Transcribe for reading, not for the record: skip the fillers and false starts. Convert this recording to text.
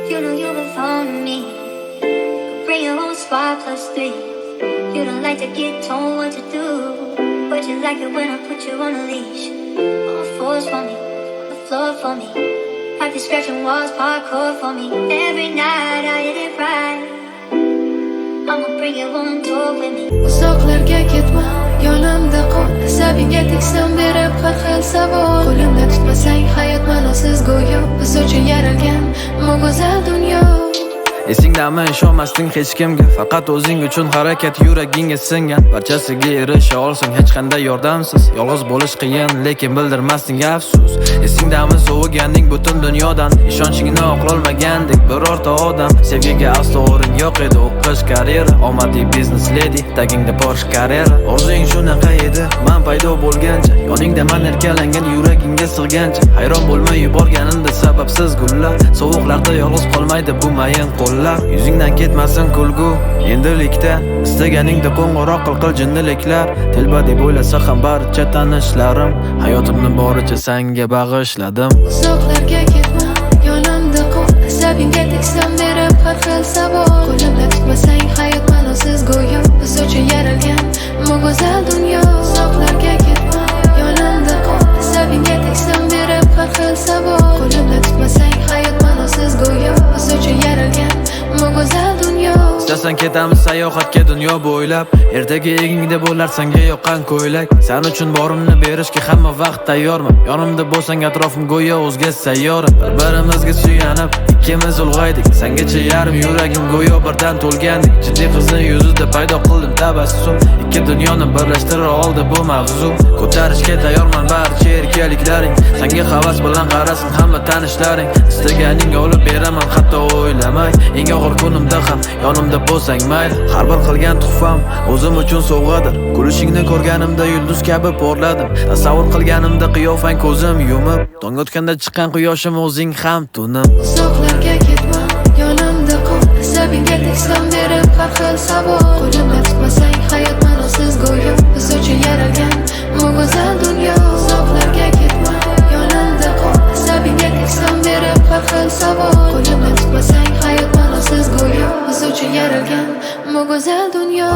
You know you belong to me. Bring your own squad plus three. You don't like to get told what to do, but you like it when I put you on a leash. All fours for me, the floor for me. Practice scratching walls, parkour for me. Every night I hit it right. I'ma bring you on tour with me. Uzoqlarga ketma, yonimda qol. Asabingga tegsam, berib har xil savol. Qo'limda tutmasang, hayot ma'nosiz go'yo. Biz uchun yaralgan bu go'zal dunyo. Esingdami, ishonmasding hech kimga, faqat o'zing uchun harakat yuragingga singan. Barchasiga erisha olsang hech qanday yordamsiz. Yolg'iz bo'lish qiyin, lekin bildirmasding, afsus. Esingdami, soviganing butun dunyodan, ishonchingni oqlolmagandek birorta odam. Sevgiga aslo o'rin yo'q edi. O'qish, karyera, omadli biznes ledi, tagingda Porsche Carrera. Orzuying shunaqa edi man paydo bo'lgancha. Yoningda man erkalangan yuragingga sig'gancha. Hayron bo'lma yuborganimda sababsiz gullar. Sovuqlarda yolg'iz qolmaydi bu mayin qo'llar. Yuzingdan ketmasin kulgu endilikda. Istaganingda qo'ng'iroq qil, qil jinniliklar. Telba deb o'ylasa ham barcha tanishlarim, hayotimni boricha sanga bag'ishladim. Uzoqlarga ketma, yonimda qol. Asabingga tegsam, berib har xil savol. Qo'limda tutmasang, hayot ma'nosiz go'yo. Biz uchun yaralgan bu go'zal dunyo. Uzoqlarga ketma, yonimda qol. Asabingga tegsam, berib har xil savol. Qo'limda tutmasang, hayot ma'nosiz go'yo. Biz uchun yaralgan bu go'zal dunyo. Istasang, ketamiz sayohatga dunyo bo'ylab. Ertaga egningda bo'lar sanga yoqqan ko'ylak. San uchun borimni berishga hamma vaqt tayyorman. Yonimda bo'lsang, atrofim go'yo o'zga sayyora. Bir birimizga suyanib ikkimiz ulg'aydik. Sangacha yarim yuragim go'yo birdan to'lgandek. Jiddiy qizni yuzida paydo qildim tabassum. Ikki dunyoni birlashtira oldi bu mavzu. Ko'tarishga tayyorman barcha erkaliklaring. Sanga havas bilan qarasin hamma tanishlaring. Istaganingga olib beraman hatto o'ylamay. Eng og'ir kunimda ham yonimda bo'lsang mayli. Har bir qilgan tuhfam o'zim uchun sovg'adir. Kulishingni ko'rganimda yulduz kabi porladim. Tasavvur qilganimda qiyofang ko'zim yumib. Tong otganda chiqqan quyoshim o'zing ham tunim. Uzoqlarga ketma, yonimda qol. Asabingga tegsam, berib har xil savol. Qo'limda tutmasang, hayot ma'nosiz go'yo. Biz uchun yaralgan bu go'zal dunyo. Uzoqlarga ketma, yonimda qol. Asabingga tegsam, berib har xil savol. Qo'limda tutmasang, hayot ma'nosiz go'yo. Biz uchun yaralgan bu go'zal dunyo.